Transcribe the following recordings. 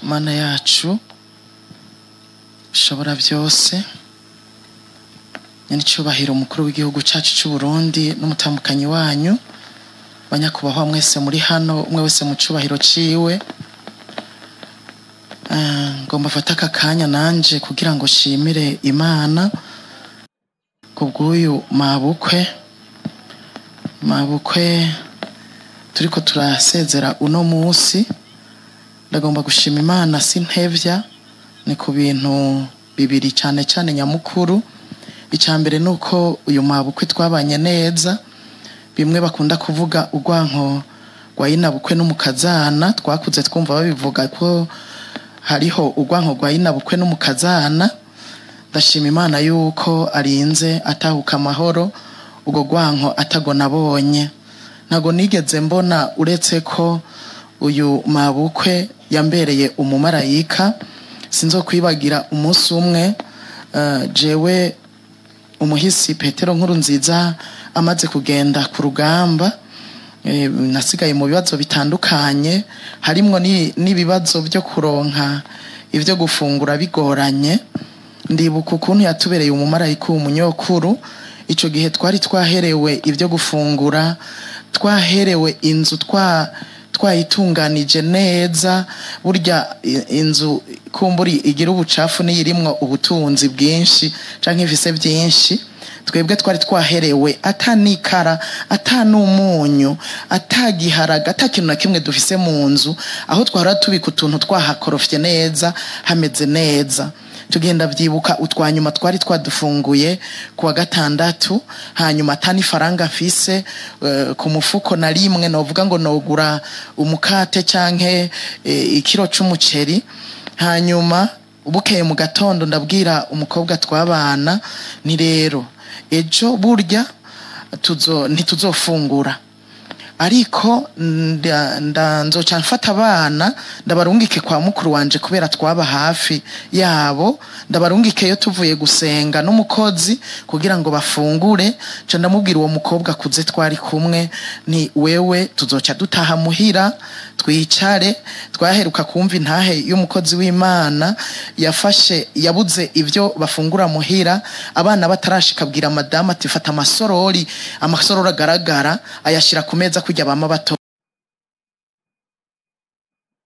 Mana yacu ushobora byose, nyenicubahiro umukuru w'igihugu cacu c'u Burundi n'umutamukanyi wanyu, banyakubahwa mwese muri hano, umwe wese mu cubahiro ciwe. Ngomba fata aka kanya nanje kugira ngo shimire Imana kubw'uyu mabukwe turiko turasezera uno musi. Ndagomba gushima Imana sintevya, ni ku bintu bibiri cyane cyane nyamukuru. Icya mbere nuko uyu mabukwe twabanye neza, bimwe bakunda kuvuga urwanko rwa inabukwe n'umukazana, twakuze twumva babivuga ko hariho urwanko rwa inabukwe n'umukazana. Ndashima Imana yuko arinze atahuka amahoro, ubwo rwanko atago nabonye, ntago nigeze mbona, uretse ko uyu mabukwe yambereye umumarayika. Sinzokwibagira umunsi umwe, jewe umuhisi Petero Nkurunziza amaze kugenda ku rugamba, nasigaye mu bibazo bitandukanye, harimwo n'ibibazo byo kuronka ivyo gufungura bigoranye. Ndibuka ukuntu yatubereye umumarayika w'umunyokuru. Ico gihe twari twaherewe ivyo gufungura, twaherewe inzu, twayitunganije neza. Burya inzu kumburi igira ubucafu niyirimwo ubutunzi bwinshi canke ifise byinshi. Twebwe twari twaherewe atanikara, atanumunyu, atagiharaga, atakintu na kimwe dufise mu nzu, aho twahora tubika utuntu twahakorofye neza, hameze neza. Tugenda vyibuka utwanyuma twari twadufunguye kuwa gatandatu, hanyuma atani faranga mfise ku mufuko na rimwe novuga ngo nogura umukate canke ikiro c'umuceri. Hanyuma bukeye mu gatondo ndabwira umukobwa twabana ni rero ejo burya ntituzofungura, ariko nzoca mfata abana ndabarungike kwa mukuru wanje kubera twaba hafi yabo, ndabarungikeyo tuvuye gusenga n'umukozi kugira ngo bafungure. Nca ndamubwira uwo mukobwa kuze twari kumwe ni wewe tuzoca dutaha muhira twicare. Twaheruka kumva intahe y'umukozi w'Imana yafashe, yabuze ivyo bafungura muhira, abana batarashika abwira madamu ati fata amasorori, amasorori agaragara ayashira ku meza kujya bama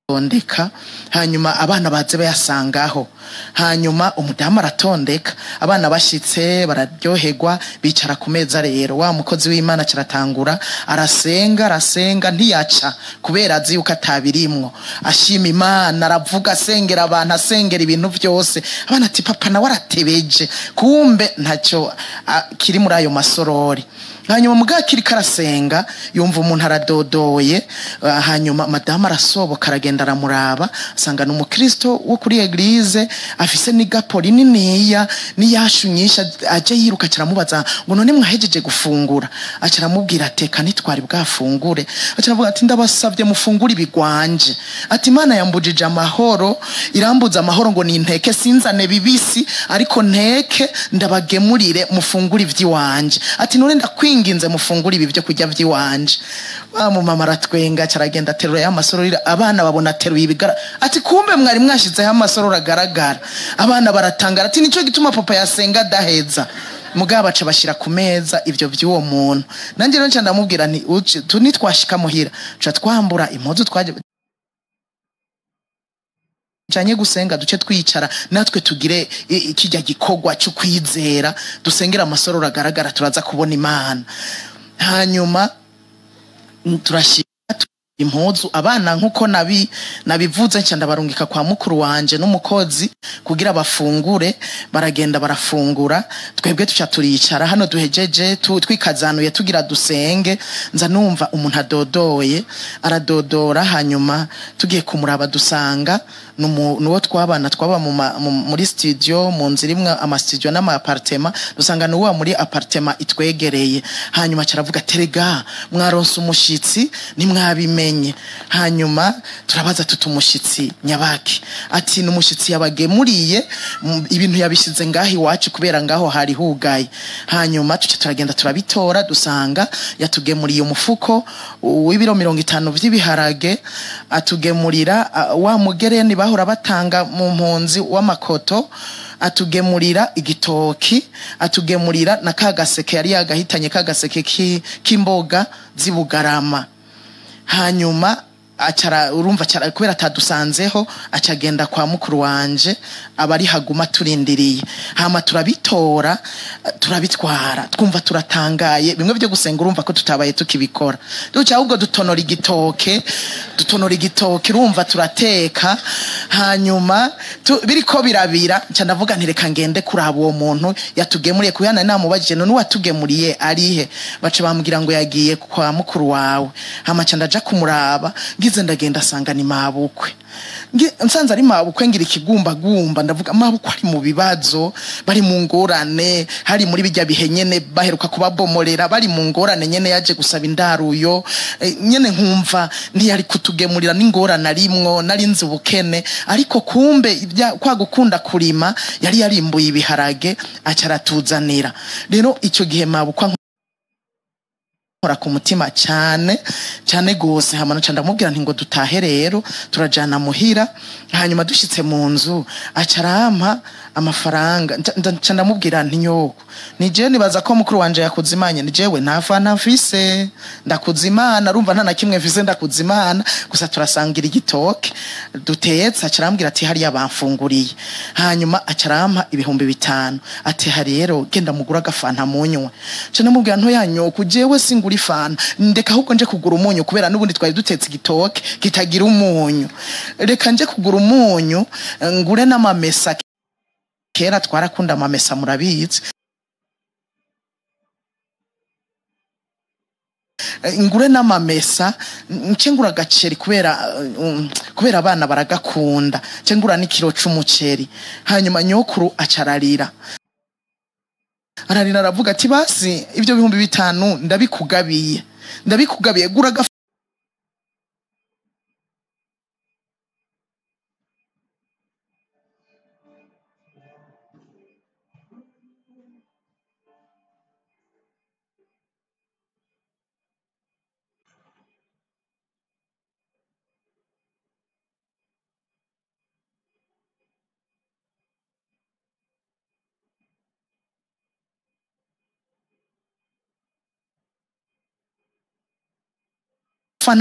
batondeka, hanyuma abana baze bayasangaho. Hanyuma umudamu aratondeka, abana bashitse bararyoherwa bicara ku meza. Rero wa mukozi w'Imana aratangura arasenga, arasenga ntiyaca kubera azi yuko atabirimwo, ashima Imana, aravuga, asengera abantu, asengera ibintu byose. Abana ati papa nawe aratebeje, kumbe ntacyo kiri muri ayo masorori. Hanyuma mugakiri karasenga yumva umuntu aradodoye, hanyuma madamu arasoboka aragenda aramuraba, asanga ni umukristo wo kuri eglise afise n'igapo rininiya n'iyashu nyinshi. Aje yiruka kiramubaza ngo none mwahejeje gufungura? Acaramubwira ateka nitwari bwafungure. Acaravuga ati ndabasavye mufungure ibigwanje, ati Imana yambujije amahoro, irambuza amahoro ngo ninteke sinzane bibisi, ariko nteke ndabagemurire mufungure ivy'iwanje, ati none ndakwinginze mufungure ibi byo kurya vy'iwanje. Wa mumama aratwenga, caragenda aterura ya masorori, abana babona ateruye ibigara, ati kumbe mwari mwashizeho amasorori agaragara. Abana baratangara ati nico gituma papa yasenga adaheza. Mugabo baca bashira ku meza ivyo vy'uwo muntu. Nanje rero nca ndamubwira nti nitwashika muhira ca twambura impuzu twaje janye gusenga, duce twicara natwe tugire ikijya gikorwa cyo kwizera, dusengera amasorori agaragara, turaza kubona Imana. Hanyuma turashira impuzu abana nkuko nabivuze, nca ndabarungika kwa mukuru wanje n'umukozi kugira bafungure. Baragenda barafungura, twebwe tuca turicara hano duhejeje twikazanuye tugira dusenge. Nza numva umuntu adodoye, aradodora, hanyuma tugiye kumuraba dusanga nuwo twabana, twaba muri studio, mu nzu irimwo ama studio n'ama appartement, dusanga nuwo muri appartement itwegereye. Hanyuma caravuga terega mwaronse umushitsi ntimwabimenye. Twabimenye. Hanyuma turabaza tuti umushitsi nyabaki? Ati ni umushitsi yabagemuriye ibintu, yabishize ngaho iwacu kubera ngaho hari hugaye. Hanyuma tuca turagenda turabitora, dusanga yatugemuriye umufuko w'ibiro 50 vy'ibiharage, atugemurira wa mugereni bahora batanga mu mpunzi w'amakoto, atugemurira igitoki, atugemurira na kagaseke yari yagahitanye, kagaseke k'imboga z'ibugarama. Hanyuma acara urumva acara kubera atadusanzeho, acagenda kwa mukuru wanje abari haguma turindiriye. Hama turabitora turabitwara, twumva turatangaye, bimwe byo gusenga urumva ko tutabaye tukibikora. Duca ahubwo dutonora igitoke, dutonora igitoke, urumva turateka. Hanyuma biriko birabira, nca ndavuga nti reka ngende kuraba uwo muntu yatugemuriye, kuyana namubajije none uwatugemuriye arihe? Baca bambwira ngo yagiye kwa mukuru wawe. Hama nca ndaja kumuraba, ngize ndagenda asanga ni mabukwe. Nsanze ari mabukwe ngira ikigumbagumba, ndavuga mabukwe ari mu bibazo, bari mu ngorane, hari muri bijya bihe nyene baheruka kubabomorera, bari mu ngorane nyene, yaje gusaba indaruyo nyene, nkumva ntiyari kutugemurira n'ingorane arimwo, nari nzi ubukene. Ariko kumbe kwa gukunda kurima yari yarimbuye ibiharage aca aratuzanira. Rero ico gihe mabukwe nkora ku mutima cyane cyane gose. Hama nca ndamubwira nti ngo dutahe rero, turajana muhira. Hanyuma dushitse mu nzu aca arampa amafaranga. Nca ndamubwira nti nyoko, ni jewe nibaza ko mukuru wanje yakuzimanye, ni jewe nta fanta mfise, ndakuzimana, urumva nta na kimwe mfise, ndakuzimana gusa, turasangira igitoke dutetse. Aca arambwira ati hariya bamfunguriye. Hanyuma aca arampa 5000, ati hari rero genda mugura agafanta munywe. Nca ndamubwira nto nyoko, jewe singura ifanta, ndeka ahubwo nje kugura umunyu, kubera n'ubundi twari dutetse igitoke kitagira umunyu, reka nje kugura umunyu ngure n'amamesa. Kera twarakunda amamesa, murabizi. Ngure n'amamesa, nce ngura agaceri kubera abana baragakunda, nce ngura n'ikiro c'umuceri. Hanyuma nyokuru acararira, ararira, aravuga ati basi ibyo 5000 ndabikugabiye, ndabikugabiye, gura agafanta,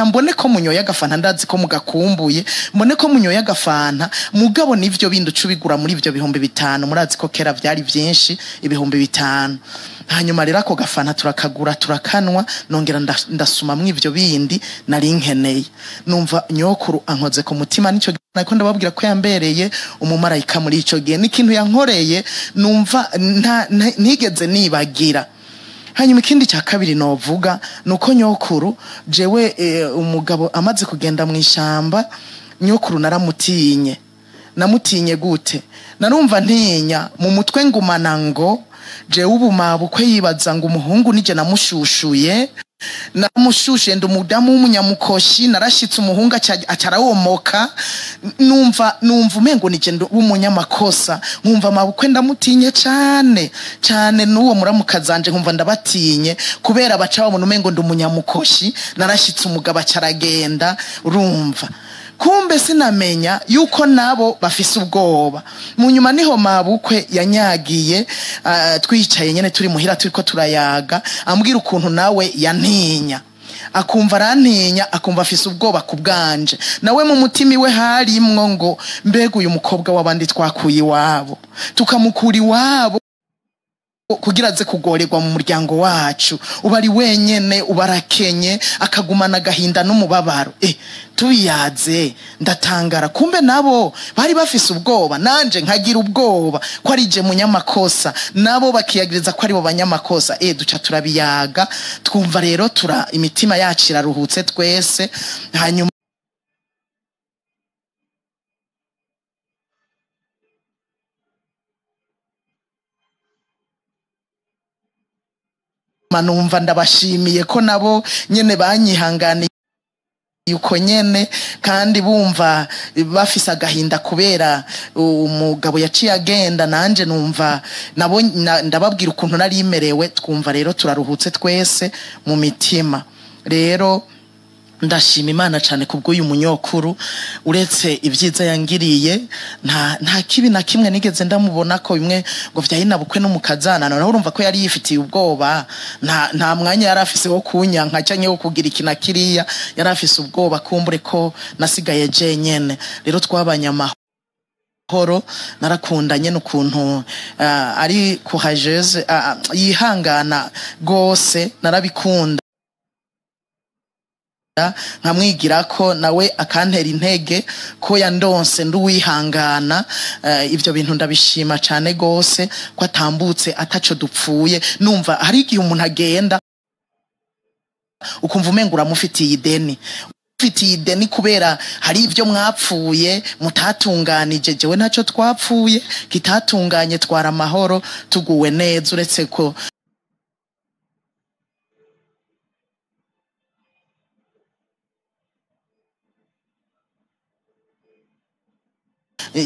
mbone ko munyoye agafanta, ndazi ko mugakumbuye, mbone ko munyoye agafanta, mugabo nivyo bindi uca ubigura muri ivyo 5000. Murazi ko kera vyari vyinshi 5000. Hanyuma rero ako gafanta turakagura, turakanwa, nongera ndasumamwo ivyo bindi nari nkeneye. Numva nyokuru ankoze ku mutima. Nico nako ndababwira ko yambereye umumarayika muri ico gihe, n'ikintu yankoreye numva ntigeze nibagira. Hanyuma ikindi cya kabiri novuga nuko nyokuru jewe umugabo amaze kugenda mu ishamba, nyokuru naramutinye. Namutinye gute? Narumva ntinya mu mutwe, ngumana ngo jewe ubu mabukwe yibaza ngo umuhungu nije namushushuye, namushushe, ndi umudamu w'umunyamukoshi, narashitse umuhungu acarawomoka. Numva umengo nije w'umunyamakosa, nkumva mabukwe ndamutinye cane cane, n'uwo muramukazanje nkumva ndabatinye kubera baca babona umengo ndi umunyamukoshi, narashitse umugabo acaragenda. Urumva kumbe sinamenya yuko nabo bafise ubwoba. Mu nyuma niho mabukwe yanyagiye, twicaye nyene turi muhira turiko turayaga, ambwira ukuntu nawe yantinya, akumva arantinya, akumva afise ubwoba ku bwanje. Nawe mu mutima iwe harimwo ngo mbega uyu mukobwa w'abandi twakuye iwabo, tukamukura iwabo kugira aze kugorerwa mu muryango wacu, uba ari wenyene, uba arakenye, akagumana agahinda n'umubabaro. Tubiyaze ndatangara, kumbe nabo bari bafise ubwoba, nanje nkagira ubwoba ko ari je munyamakosa, nabo bakiyagiriza ko ari bo banyamakosa. Duca turabiyaga, twumva rero tura imitima yacu iraruhutse twese. Hanyuma numva ndabashimiye ko nabo nyene banyihanganiye. Yuko nyene kandi bumva bafise agahinda kubera umugabo yaciye agenda, nanje numva nabo ndababwira ukuntu nari imerewe, twumva rero turaruhutse twese mu mitima. Rero ndashima Imana cyane kubw'uyu munyokuru, uretse ibyiza yangiriye nta kibi na kimwe nigeze ndamubona ko bimwe ngo vyahina bukwe n'umukazana. Naho urumva ko yari yifitiye ubwoba, nta mwanya yari afise wo kunyanka canke wo kugira iki na kiriya, yari afise ubwoba kumbure ko nasigaye jenyene. Rero twabanye amahoro, narakundanye n'ukuntu ari courageuse, yihangana gose, narabikunda nkamwigira ko nawe akantera intege ko yandonse nduwihangana. Ibyo bintu ndabishima cyane gose ko atambutse ataco dupfuye. Numva hari igihe umuntu agenda ukumva umenga uramufitiye ideni, ufitiye ideni kubera hari ibyo mwapfuye mutatunganije. Jewe ntacyo twapfuye kitatunganye, twara amahoro tuguwe neza, uretse ko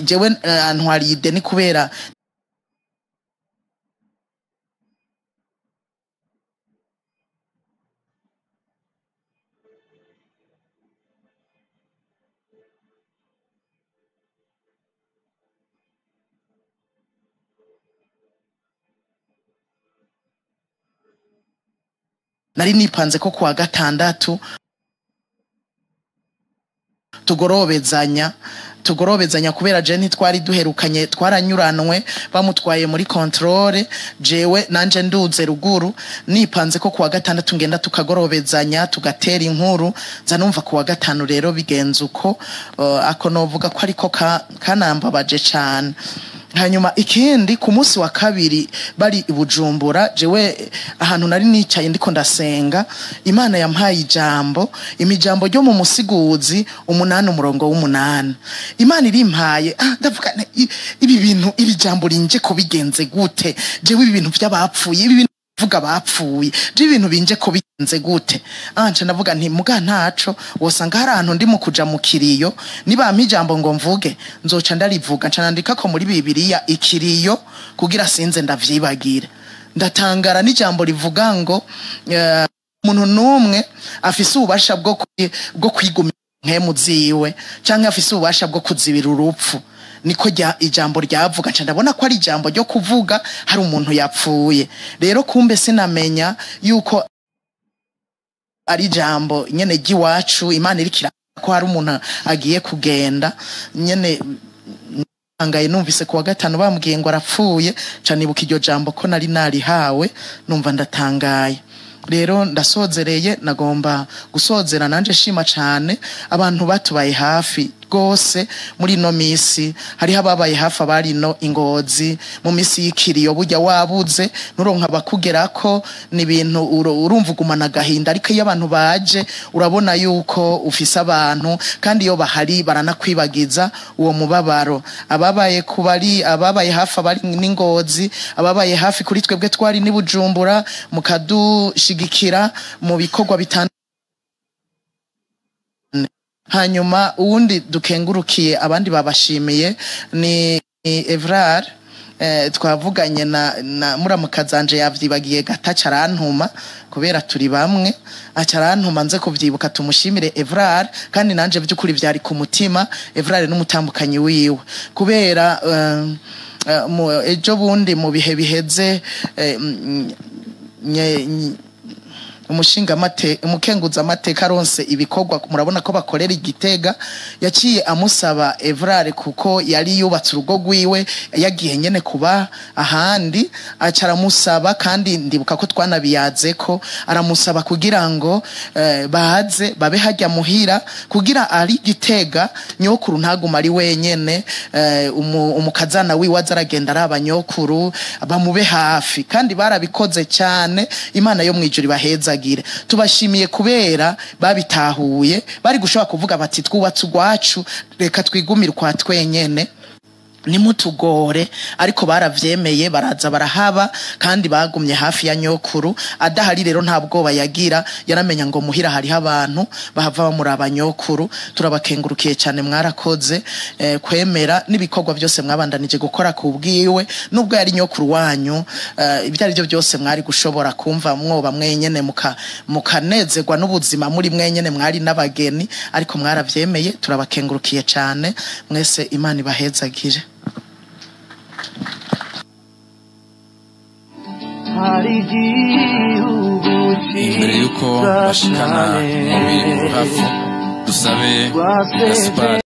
jewe antwariye ideni kubera nari nipanze ko kuwa gatandatu tugorobezanya kubera je ntitwari duherukanye, twaranyuranwe bamutwaye muri contrôle, jewe nanje nduze ruguru, nipanze ko kuwa gatandatu ngenda tukagorobezanya tugatera inkuru. Nza numva kuwa gatanu rero bigenze uko, ako novuga ko ariko kanambabaje cane. Hanyuma ikindi, ku munsi wa kabiri bari i Bujumbura, jewe ahantu nari nicaye ndiko ndasenga, Imana yampaye ijambo, imijambo ryo mu Musiguzi 8 umurongo w'8. Imana irimpaye, ndavuga ibi bintu, iri jambo rinje ko bigenze gute? Jewe ibi bintu by'abapfuye, ibi bintu vuga bapfuye, je ibintu binje ko bigenze gute? Nca ndavuga nti muga ntaco, wosanga hari ahantu ndi mu kuja mu kiriyo, nibampa ijambo ngo mvuge nzoca ndarivuga. Nca nandika ko muri Bibiliya ikiriyo kugira sinze ndavyibagire. Ndatangara n'ijambo rivuga ngo umuntu n'umwe afise ububasha bwo kwigumira nkemu ziwe, canke afise ububasha bwo kuzibira urupfu. Niko ijambo ryavuga. Nca ndabona ko ari ijambo ryo kuvuga hari umuntu yapfuye. Rero kumbe sinamenya yuko ari ijambo nyene ry'iwacu, Imana irikira ko hari umuntu agiye kugenda nyene. Ntangaye numvise kuwa gatanu bambwiye ngo arapfuye, nca nibuka iryo jambo ko nari narihawe, numva ndatangaye. Rero ndasozereye, nagomba gusozera nanje shima cane abantu batubaye hafi rwose muri ino misi. Hariho ababaye hafi abari ino Ingozi mu misi y'ikiriyo, burya wabuze nuronka abakugerako ni ibintu urumva ugumana agahinda, ariko iyo abantu baje urabona yuko ufise abantu, kandi iyo bahari baranakwibagiza uwo mubabaro. Ababaye kubari, ababaye hafi abari n'Ingozi, ababaye hafi kuri twebwe twari ni Bujumbura, mukadushigikira mu bikorwa bitandukanye. Hanyuma uwundi dukengurukiye abandi babashimiye ni Evrar, twavuganye na muramukazanje yavyibagiye gataca arantuma kubera turi bamwe, aca arantuma nze kuvyibuka. Tumushimire Evrar, kandi nanje by'ukuri vyari ku mutima. Evrar n'umutambukanyi wiwe, kubera ejo bundi mu bihe biheze, umukenguza amateka aronse ibikorwa, murabona ko bakorera Igitega, yaciye amusaba Evrare kuko yari yubatse urugo rwiwe yagiye nyene kuba ahandi, aca aramusaba, kandi ndibuka ko twanabiyaze ko aramusaba kugira ngo baze babe hajya muhira, kugira ari Gitega nyokuru ntaguma ari wenyene, umukazana wiwe aza aragenda araba nyokuru bamube hafi, kandi barabikoze cyane. Imana yo mwijuru ibahezagire. Tubashimiye kubera babitahuye, bari gushobora kuvuga bati twubatse urwacu, reka twigumire kwa twenyene. Nimutugore, ariko baravyemeye, baraza barahaba, kandi bagumye hafi ya nyokuru. Adahari rero nta bwoba yagira, yaramenya ngo muhira hariho abantu bahava bamuraba nyokuru. Turabakengurukiye cyane, mwarakoze kwemera n'ibikorwa byose mwabandanije gukora ku bwiwe, nubwo yari nyokuru wanyu. Ibyo ari byo byose mwari gushobora kumva mwoba mwenyene mukanezerwa n'ubuzima muri mwenyene, mwari n'abageni, ariko mwaravyemeye. Turabakengurukiye cyane mwese, Imana ibahezagire. Imbere yuko bashikana umubiri mu ruhafu, dusabe Gaspard.